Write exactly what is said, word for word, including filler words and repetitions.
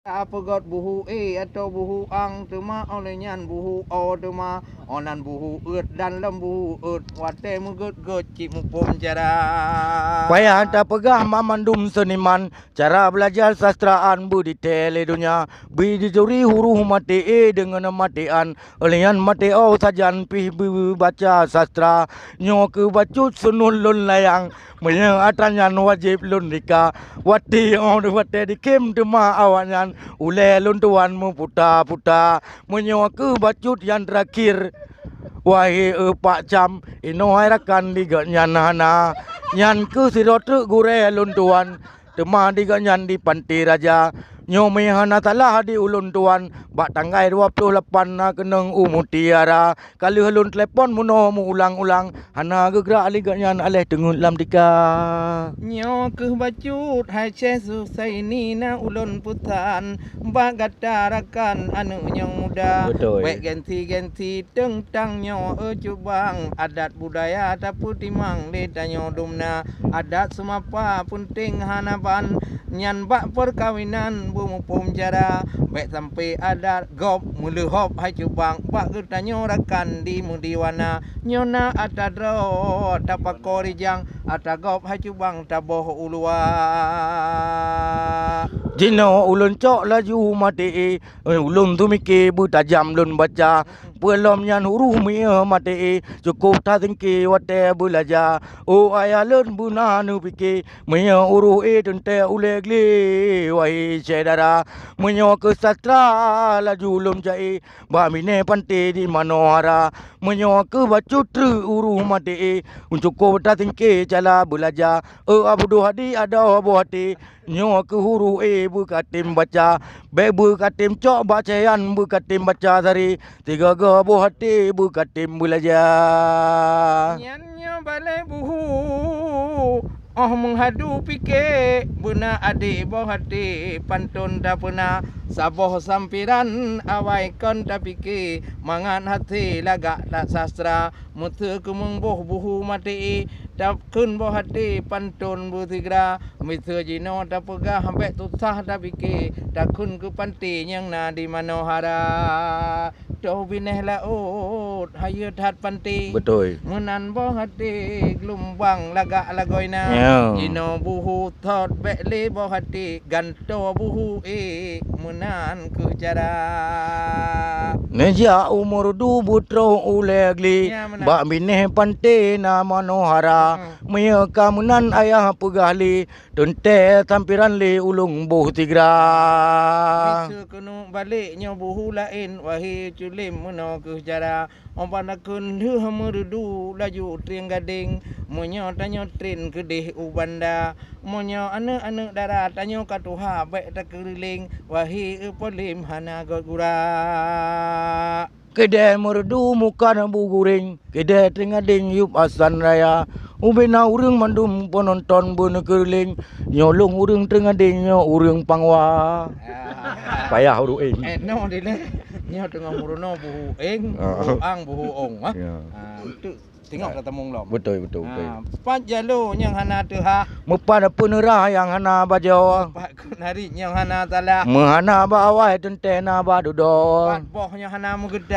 Tapeugöt buhu e atau buhu ang, teuma óh lheueh nyan buhu o teuma, óh nan buhu eut dan lom buhu eut, watèe meugöt-göt cit muphom cara. Payah tapeugah banmandum seuniman, cara beulajar sastra an beuditée lé donya, bri jituri huroh maté e deungon maté an, óh lheueh nyan maté o sajan pih beubaca sastra. Nyoe keuh bacut seunuet lôn layang, meunyoe atra nyan wajéb lôn rika. Watèe o watèe dikhém teuma awaknyan, ulèe lôn tuan meuputa-puta. Meunyoe keuh bacut nyang teurakhir, wahé e Pak Cam, inoe hai rakan di gobnyan hana. Nyan keuh sidroe treuk gurèe lôn tuan, teuma di gobnyan di Panté Raja. Nyoe meuhana salah di ulôn tuan, bak tanggai dua ploh lapan na keunong u Mutiara. Ka lheueh lôn teulepon meunoe meuulang-ulang, hana geugrak lé gobnyan aléh teungeut lam tika. Nyoe keuh bacut hai Syekh Zusaini, na ulôn peusan bak gata rakan aneuk nyang muda. Beutôi. Bèk gengsi-gengsi teuntang nyoe e cubang, adat budaya tapeutimang lé tanyoe dumna. Adat seumapa peunteng hana ban, nyan bak peukawinan beumuphom cara. Bèk sampoe adat gob meuleuhob hai cubang, bak geutanyoe rakan di meudiwana. Nyoe na atra droe tapako rijang, atra gob hai cubang taboh u luwa. Jinoe ulôn cok laju maté e, ulôn teumike beutajam lôn baca. Peue lom nyan huroh mie maté e, cukôp tasingke watèe beulaja. O ayah lôn beuna neupike, meunyoe huroh e teuntèe ulèe glé, wahé syedara. Meunyoe keu sastra laju lôn ca-e, bak binéh panté di manohara. Meunyoe keu bacut treuk huroh maté e, cukôp tasingke cara beulaja. E Abdul Hadi adoe boh até, nyoe keuh huroh e beukatem baca. Bèk beukatem cok bak cahyan beukatem baca sari, tiga-tiga boh até beukatem beulaja. Nyan nyoe balek buhu, óh meuhadu pike, beuna adék boh até panton tapeuna, saboh sampiran awai kon tapike, mangat hasé lagak that sastra. Meuseu keumeung boh buhu maté e, takheun boh até panton beusigra. Meuseu jinoe tapeugah bèk susah tapike, takheun keu panté nyang na di manohara. Toh binéh laôt hayeue that panté. Beutôi. Meunan boh até geulumbang lagak lagoina. Ya. Jinoe buhu thot bèk lé boh até, gantoe buhu ék, meunan keuh cara. Neujak u Meureudu beutroh ulèe glé, ya, meunan. Bak binéh panté na manohara. Hmm. Meunyoe ka meunan ayah peugah lé, teuntèe sampiran lé ulôn boh sigra. Biseue keuneuk balek nyoe buhu laén, wahé culém meunoe keuh cara. Óh ban takheun lheueh Meureudu laju u Trienggadeng, meunyoe tanyoe tren keudeh u banda. Meunyoe aneuk-aneuk dara tanyoe ka tuha bèk takeureuléng, wahé e polém hana göt gura. Keudeh Meureudu mukat bu guréng, keudeh Trienggadeng yup asan raya. Ubena ureueng mandum peunonton beuneukeureuléng, nyoe lôn ureueng Trienggadeng nyoe ureueng Pangwa. Ah. Payah ureueng. Eh, no dilèe. Nyoe teungoh meurunoe buhu éng, ah, buhu ang, buhu ong, ah. Ya. Ah, tu tengok, ah, ka tamong lom. Beutôi, beutôi, beutôi. Ah, pat jaloe nyang hana teuhah. Meupat peuneurah nyang hana bajoe. Pat keunarit nyang hana salah. Meuhana bak awai teuntèe na bak dudoe. Pat boh nyang hana meugeuda.